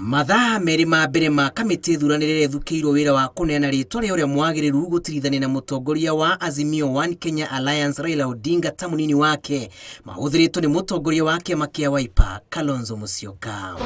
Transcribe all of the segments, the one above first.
Mathaa merĩ ma mbere ma kamĩtĩ thuranĩre ĩrĩa ĩthukĩirwo wĩra wa kũneana rĩtwa rĩa ũrĩa mwagĩrĩru gũtirithania na mũtongoria wa Azimio One Kenya Alliance Raila Odinga ta mũnini wake mahũthĩrĩtwo nĩ mũtongoria wa kĩama kĩa Wiper Kalonzo Musyoka.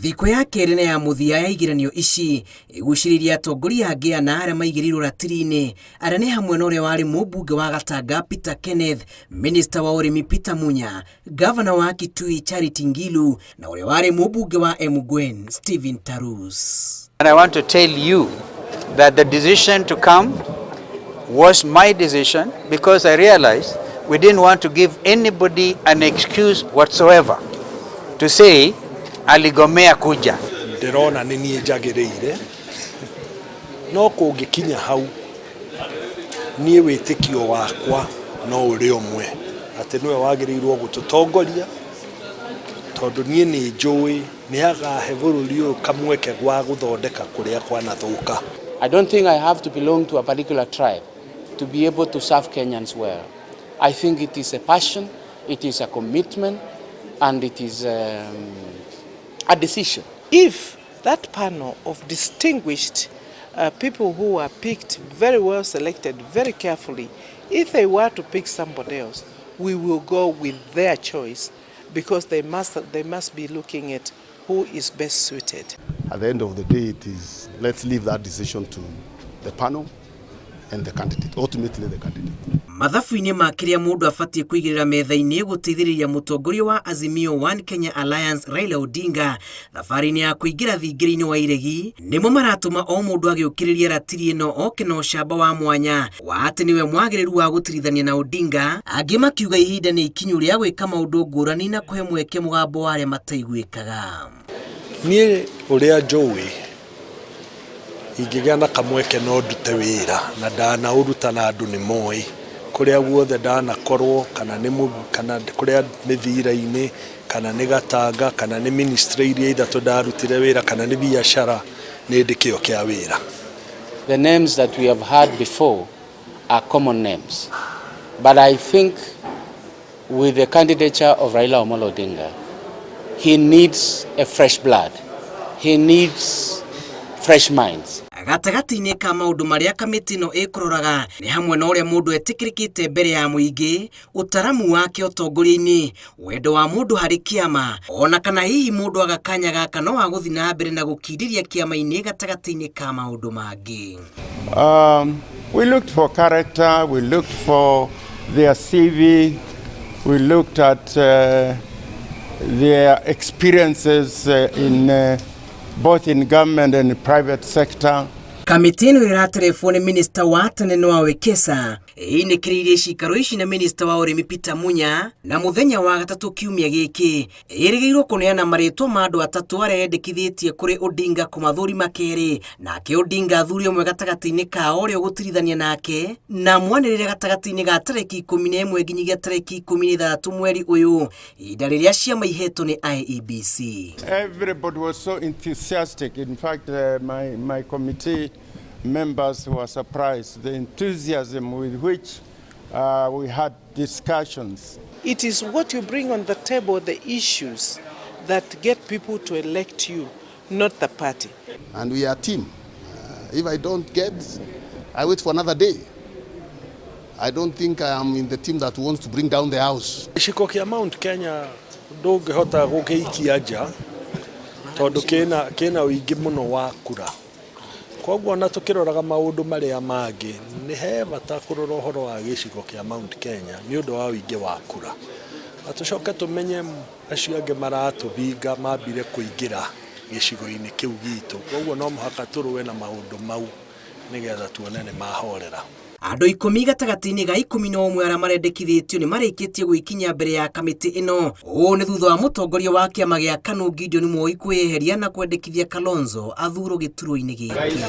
Thikũ ya kerĩ na ya mũthia ya igeranio ici ĩgucĩrĩirie atongoria angĩ ana arĩa maigĩrĩirwo ratiri-inĩ arĩa nĩ hamwe na ũrĩa warĩ mũmbunge wa Gatanga Peter Kenneth, minista wa ũrĩmi Peter Munya, Gavana wa Kitui Charity Ngilu na ũrĩa warĩ mũmbunge wa Emgwen Stephen Tarus. And I want to tell you that the decision to come was my decision because I realized we didn't want to give anybody an excuse whatsoever to say aligomea kuja. Ndĩrona nĩ niĩ njagĩrĩire, no kũngĩkinya hau niĩ wĩtĩkio wakwa no ũrĩ ũmwe atĩ nĩwe wagĩrĩirwo gũtũtongoria tondũ niĩ nĩ njũĩ nĩ agahe bũrũri ũyũ kamweke gwa gũthondeka kũrĩa kwanathũka. I don't think I have to belong to a particular tribe to be able to serve Kenyans well. I think it is a passion, it is a commitment, and it is a decision. If that panel of distinguished people who are picked, very well selected, very carefully, if they were to pick somebody else, we will go with their choice because they must be looking at who is best suited. At the end of the day, it is let's leave that decision to the panel and the candidate, ultimately the candidate. Mathabu-inĩ ma kĩrĩa mũndũ abatiĩ kũigĩrĩra metha-inĩ gũteithĩrĩria mũtongoria wa Azimio One Kenya Alliance Raila Odinga thabarĩ-inĩ ya kũingĩra thingĩrĩ-inĩ wa iregi nĩmo maratũma o mũndũ agĩũkĩrĩria ratiri ĩno oke na ũcamba wa mwanya wa atĩ nĩwe mwagĩrĩru wa gũtirithania na Odinga, angĩ makiuga ihinda nĩ ikinyu rĩa gwĩka maũndũ ngũrani na kũhe mweke mũgambo wa arĩa mataiguĩkaga. Niĩ ũrĩa njũĩ ingĩgĩa na kamweke no ndute wĩra na ndanaũruta na andũ nĩ moĩ kũrĩa guothe ndanakorwo, kana nĩ kana kũrĩa mĩthira-inĩ, kana nĩ Gatanga, kana nĩ ministry iria ithatũ ndarutire wĩra, kana nĩ biacara, nĩ ndĩ kĩo kĩa wĩra. The names that we have heard before are common names. But I think with the candidature of Raila Amolo Odinga, he needs a fresh blood. He needs fresh minds. Gatagatĩ-inĩ ka maũndũ marĩa kamĩtĩ ĩno ĩkũroraga nĩ hamwe na ũrĩa mũndũ etĩkĩrĩkĩte mbere ya mũingĩ, ũtaramu wake ũtongoria-inĩ, wendo wa mũndũ harĩ kĩama, ona kana hihi mũndũ agakanya gaka no agũthiĩ na mbere na gũkindĩria kĩama-inĩ gatagatĩ-inĩ ka maũndũ mangĩ. We looked for character, we looked for their CV, we looked at their experiences in both in government and private sector. Kamĩtĩ ĩno ĩraterebwo nĩ minista wa tene Noah Wekesa ĩinĩkĩrĩirie cikaro ici na minista wa ũrĩmi Peter Munya, na mũthenya wa gatatũ kiumia gĩkĩ ĩrĩgĩrĩirwo kũneana marĩtwa ma andũ atatũ arĩa yendekithĩtie kũrĩ Odinga kũmathũrima kerĩ, nake Odinga athuri ũmwe gatagatĩ-inĩ kao ũrĩa ũgũtirithania nake na mwanĩrĩre gatagatĩ-inĩ ga tarĩki 11 nginyagia tarĩki 16 mweri ũyũ, ihinda rĩrĩa ciama ihetwo nĩ IEBC. Everybody was so enthusiastic. In fact, my committee members were surprised the enthusiasm with which we had discussions. It is what you bring on the table, the issues that get people to elect you, not the party. And we are a team. If I don't get, I wait for another day. I don't think I am in the team that wants to bring down the house. Gĩcigo kĩa Mount Kenya ndũngĩhota gũgĩikia nja tondũ kĩna ũingĩ mũno wa kura, koguo ona tũkĩroraga maũndũ marĩa mangĩ nĩ he bata kũrora ũhoro wa gĩcigo kĩa Mount Kenya nĩ ũndũ wa ũingĩ wa kura, na tũcoke tũmenye acio angĩ maratũbinga mambire kũingĩra gĩcigo-inĩ kĩu gitũ, koguo no mũhaka tũrũe na maũndũ mau nĩgetha tuone nĩ mahorera. Andũ 10 gatagatĩ-inĩ ga 11 arĩa marendekithĩtio nĩ marĩkĩtie gwĩkinyia mbere ya kamĩtĩ ĩno. Ũũ nĩ thutha wa mũtongoria wa kĩama gĩa KANU Gideon Moi kwĩyeheria na kwendekithia Kalonzo athurwo gĩturwa-inĩ gĩkĩ.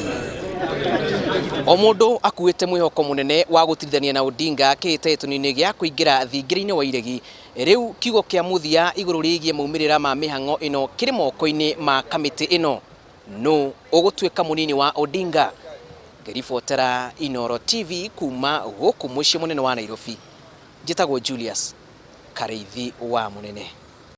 O mũndũ akuĩte mwĩhoko mũnene wa gũtirithania na Odinga kĩhĩtahĩtano-inĩ gĩa kũingĩra thingĩrĩ-inĩ wa iregi. Rĩu kiugo kĩa mũthia igũrũ rĩgiĩ maumĩrĩra ma mĩhang'o ĩno kĩrĩ moko-inĩ ma kamĩtĩ ĩno. Nũ ũgũtuĩka mũnini wa Odinga? Ngĩribotera Inooro TV kuma gũkũ mũciĩ mũnene wa Nairobi, njĩtagwo Julius Karĩithi wa Mũnene.